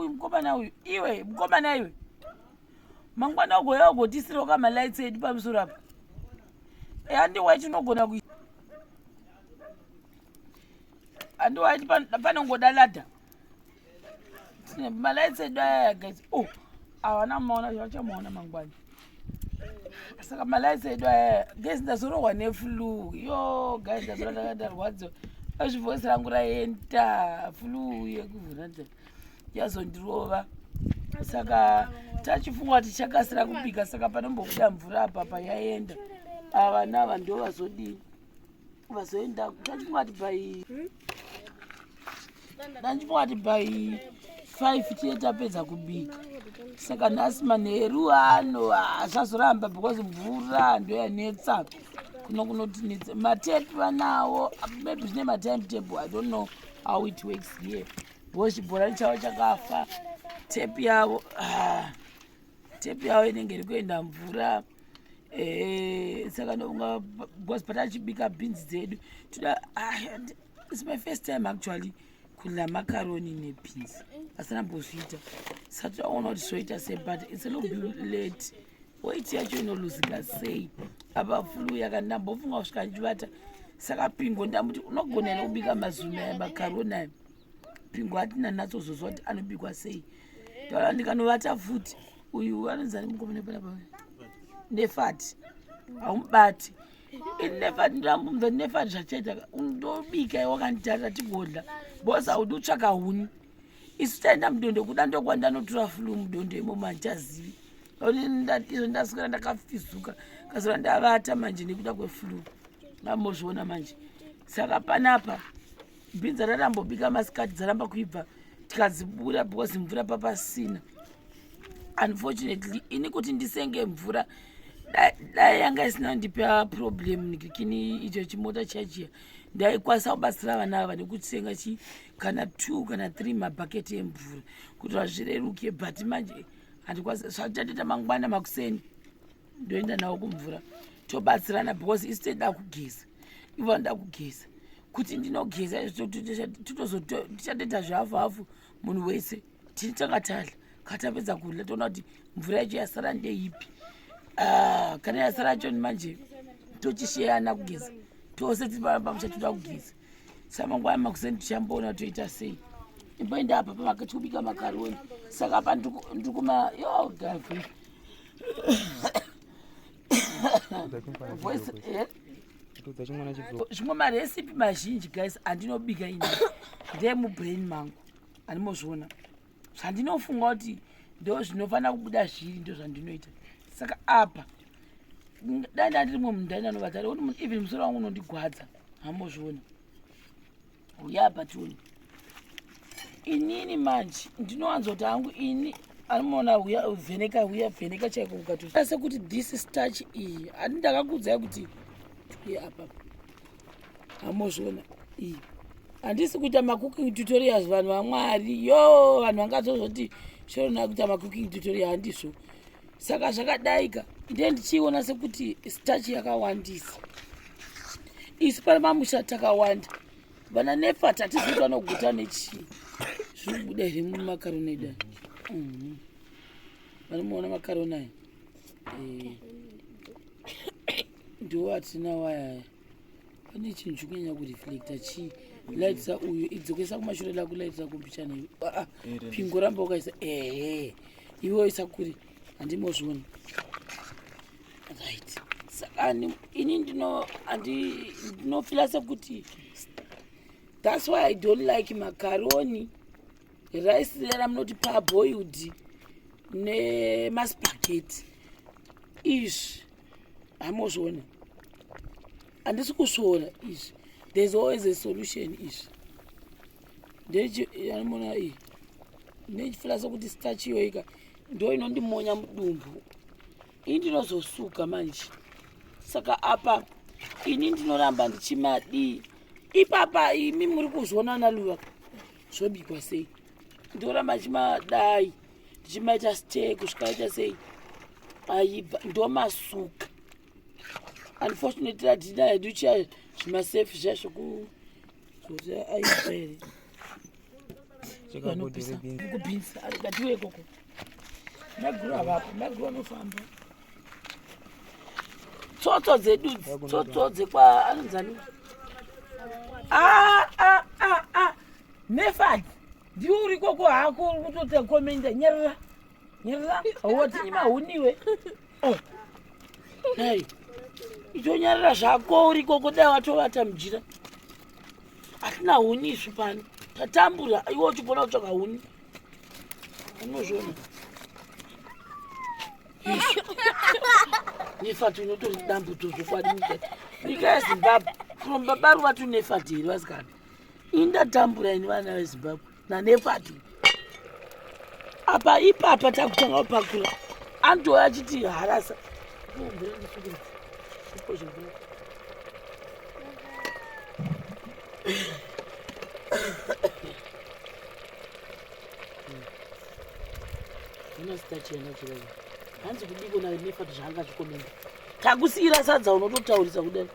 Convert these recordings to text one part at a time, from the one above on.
Uyu mukomana uyu, iwe mukomana iwe, mangwana ugoya ugotisirawo kamalights edu pamusoro apa. Handi waiti unogona ku handi waiti panongoda ladha malights edu aya guys. Oh, havana maona, vachamuona mangwana. Saka malights edu aya guys, ndazorohwa neflu. Yo guys, ndazora ndakandarwadziwa, azvivoisi rangu raenda, flu yekuvhura yazondirova. Saka tachifunga kuti tichakasira kubika, saka panombobuda mvura apa payaenda, ava vana ava ndo vazodii, vazoenda. Tachifunga kuti by ndandifunga kuti by 5 tiye tapedza kubika. Saka nhasi manheru ano zvazoramba because mvura ndoyanetsa kuno kunotinetsa. Matepi vanawo, maybe zvine matime table, I don't know how it works here, because chibhorani chavo chakafa, tepi yavo, ah, tepi yavo inenge iri kuenda mvura. Saka ndofunga because patachibika bhinzi dzedu toda, ah, it's my first time actually kudya macaroni nebeans, asina mbozviita, saka todaona kuti zvoita sei, but it's a little bit late. Weight yacho inoluzika sei apa flu yakandambofunga kusvika ndichivata. Saka Pingo ndamuti unogona here kubika mazumi aya, macaroni aya? Pingo atina natsozozwa kuti anobikwa sei. Taura ndikanovata futi, uyu anonzani mukomana panapa, Nefati, haumubati ini Nefati. Ndambumza Nefati zvachaita, ndobika iwe wakanditarira tigodla, because haudi kutsvaka huni. Isu taenda mudondo, kuda ndokwandanotora flu mudondo imomo, handichazivi. Izvo ndaswera ndakafizuka, kaswera ndavata manje nekuda kweflu, ngambozviona manje. Saka panapa bhinzi rarambobika masikati dzaramba kuibva, tikadzibura because mvura papasina. Unfortunately ini kuti ndisenge mvura, dai yanga isina kundipa problem nikini icho chimota chachiya, ndaikwanisa kubatsira vana ava nekutenga chi kana two kana three mabhaketi emvura kuti vazvireruke, but manje handikwanisa. Zvatichatoita mangwana makuseni, ndoenda nawo kumvura, tobatsirana, because isu toida kugeza, ivo vanoda kugeza. Kuti ndinogeza, tichatoita zvehafu hafu, munhu wese tini tanga tadla. Katapedza kudla, toona kuti mvura yacho yasara ndeipi. Ah, kana yasara yacho manje tochisheyana kugeza tose tiri pamusha, toda kugeza. Samangwana makuseni tichamboona toita sei. Imboenda apa pamakati makaroni. Saka apa ndikuma yo gavi voice, eh? Zvimwe marecipe mazhinji guys andinobika ini ndemubrain mangu, andimozviona zvandinofunga kuti ndo zvinofanira kubuda zviri, ndo zvandinoita. Saka apa dai ndandiri mumwe munhu, ndaenda novatari kuti even musoro wangu unondigwadza, hambozviona. Uya apa tione. Inini manje ndinowanzoti hangu ini anomuona, uya vheneka, uya vheneka chaiko ukato sekuti this starch iyi, handi ndakakuudzai kuti uya apa, hamozviona iyi. Handisi kuita macooking tutorials, vanhu vaMwari. Yo, vanhu vangatozoti Shorona kuita macooking tutorial, handizvo. Saka zvakadaika, ndiye ndichiona sekuti starch yakawandisa. Isu pane mamusha takawanda, vana Nefat hatizivi kuti vanoguta nechii. Zviri kubuda here mumakaroni edu? Vanomuona makaroni aya? Ndiwo atinawo ayaya. Pane chinhu chikunyanya kureflecta chii? Laitisa uyu, idzokesa kumashure, lakulaitisa kumbichana iwe. Ah, ah, Pingo ramba ukaisa, ehe, iwe isa kuri, handimozviona. Right, saka ini ndinofila sekuti that's why I don't like macaroni, rice ramunoti parboiled nemaspaghetti izvi, hamozviona. Handisi kusvora izvi, there's always a solution. Izvi ndechianomona iyi, ndechifila sekuti starch iyoika ndo inondimonya mudumbu, ini ndinozosuka manje. Saka apa ini ndinoramba ndichimadii ipapa, imi muri kuzviona naluva zvobikwa sei, ndoramba ndichimadai, ndichimaita stir kusvika aita sei, aibva, ndomasuka. Unfortunately hatina hedu chiya zvimasefi zviya zvokuti aibva here. Vanopisa kubhinzi ngatiuye ikoko. Maiguru havapo, maiguru vanofamba. Tsotso dzedu tsotso dzekwa anonzani? Ah ah ah ah. Nefat ndiwe uri ikoko hako uri kutoita komenda nyarara. Nyarara watinyima huniwe. Oh. Hey. Itonyarara zvako uri ikoko dai watovata mujira. Hatina huni isu pano. Tatambura iwe uchigona kutsvaga huni. Unozviona. Nefati unotori dambudzo zvokwadi nyika. Nyika yeZimbabwe from baba ruva to Nefati here vasikana. Ini ndatambura ini vana veZimbabwe naNefati. Apa ipapa takutanga kupakura. Anotouya achiti harasa. Hanzi kudiko nayo nefati zvaanga achikomenda. Takusiyira sadza unototaurisa kudai.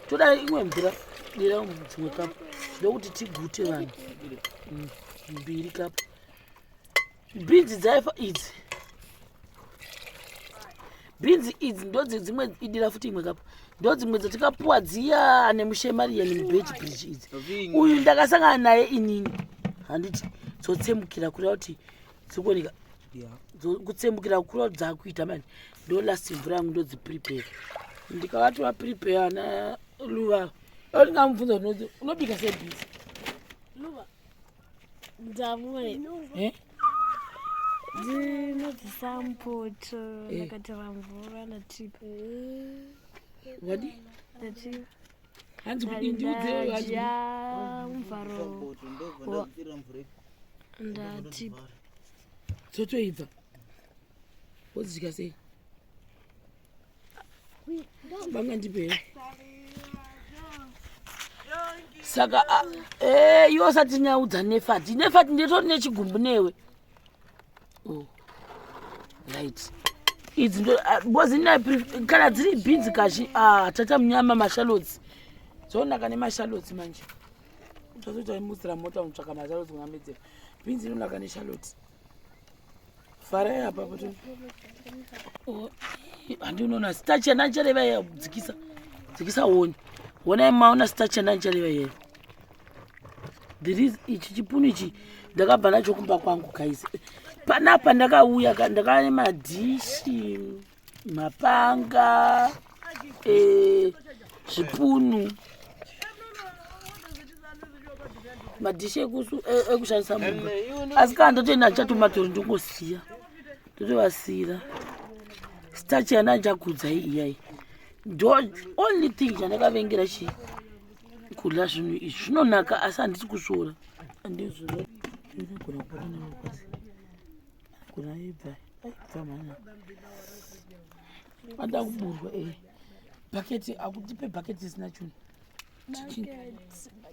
Toda imwe mvura dira dzimwe kapu. Ndokuti tigute vanhu. Mbiri kapu. Bhinzi dzaifa idzi. Bhinzi idzi ndodzi dzimwe idira futi imwe kapu. Ndodzimwe dzatikapuwa dziya nemushemarian mubeji bridge idzi. Uyu ndakasangana naye inini. Handiti dzotsemukira kureva kuti dzikuoneka. Kutsembukira kukura dzakuita manje ndo last mvura yangu ndodziprepare. Ndikavati vaprepare ana Luva. Ndingamubvunza kuti unobika sei bhinzi? Luva. Ndavure. Eh? Ndinodzisa mupoto ndakatira mvura ndatipa. Wadi? Ndatipa. Hanzi kudii ndiudze hanzi. Ndadya muvharo. Ndatipa. Dzotoibva. Wodzidya sei? Banga ndipe. Saka iwe usati nyaudza Nefati. Nefati nditori nechigumbu newe. Oh. Right. Idzi ndo because ina kana dziri beans kashi tata munyama mashallots. Dzonaka nemashallots manje. Tatoita imutsira mota unotsvaka mashallots kuna medzera. Beans inonaka neshallot. Farai apa kuti handi unoona starch yandanichareva iya dzikisa dzikisa uone honai maona starch yandanichareva iyeyo. There is ichi chipunu ichi ndakabva nacho kumba kwangu guys. Panapa ndakauya ndakava nemadhishi, mapanga, zvipunu, madhishi ekushandisa mumba. Asi kana ndotoenda ndichatomatori ndongosiya ndotovasiyira. Starch yandandichakudza iyai ndo only thing chandakavengera chii kudya zvinhu izvi zvinonaka asi handisi kusvora. Handizvo ndinogona kupota nemapasi kuna ibva aibva mhana ada kuburwa bhaketi akutipe bhaketi isina chinhu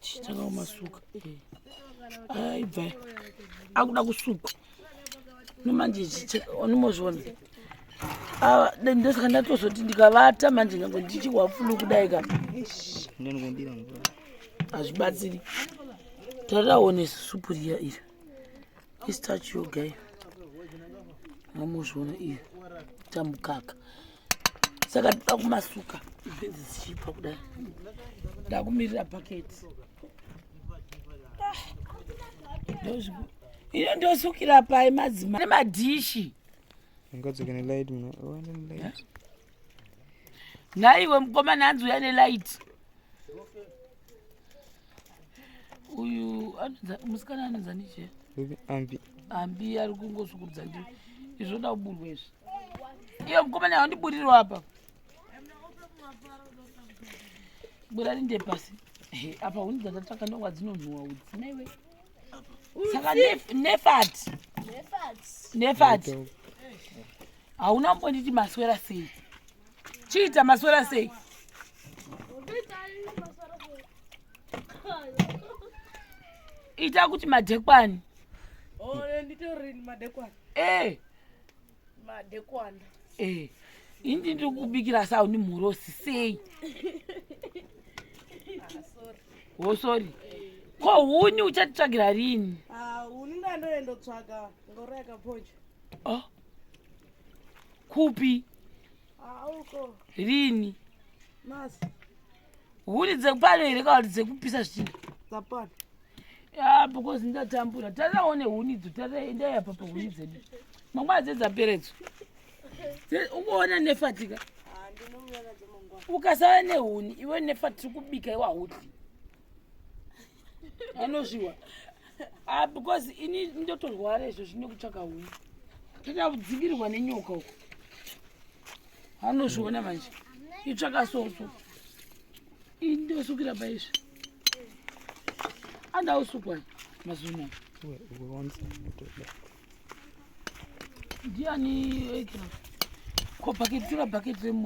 tichitanga kumasuka aibva akuda kusukwa nomanje unomozviona ndosaka ndatozoti ndikavata manje nyange ndichihwa fulu kudai ka hazvibatsiri. Tariraone supu riya iri istarch yoga iyo mamozviona iyo tamukaka. Saka toda kumasuka bhinzi dzichibva kudai. Ndakumirira bhaketi. Ino ndosukira pai madzimai nemadhishi. Ungadzoke nelight muno. Oh, nelight. Nhaiwe mukomana hanzi uya nelight. Uyu musikana anonzi ani che? Ambi. Ambi ari kungosukurudza ndi. Izvo ndoda kuburwa izvi. Iye mukomana wandiburirwa apa. Bura rinde pasi. Apa huni dzandatsvaka ndongwa dzinonhuwa udzi naiwe. Saka Nefati. Nefati. Hauna kumbonditi maswera sei? Chiita maswera sei? Ita kuti madekwani. Oh, nditori madekwani. Madekwani. Indi ndiri kubikira sauni mhurosi sei? Oh, sorry. Ko huni uchatitsvagira rini? Ah, huni ndandoendotsvaga ngoro yakaponja. Oh. Kupi? Ah, uko. Rini? Nasi. Huni dzekupano here kana kuti dzekupisa zvitinda? Dzapano. Ya, because ndatambura. Taraone huni idzo, taraenda apa pahuni dzedu. Mangwana dzedzapera idzo. Ungoona nefatika. Ah, ndinouya nadzo mangwana. Ukasava nehuni, iwe nefa tiri kubika iwe haudyi. Anozviwa. Ah, because ini ndotorwara izvo zvine kutsvaka huni. Toda kudzingirirwa nenyoka uko. Anozviona manje. Itsvaka soso. Ini ndosukira paizvi. Andausukwa mazuva. Ukawanza unotoda. Ndiani ekira? Ko bhaketi, tora bhaketi remota.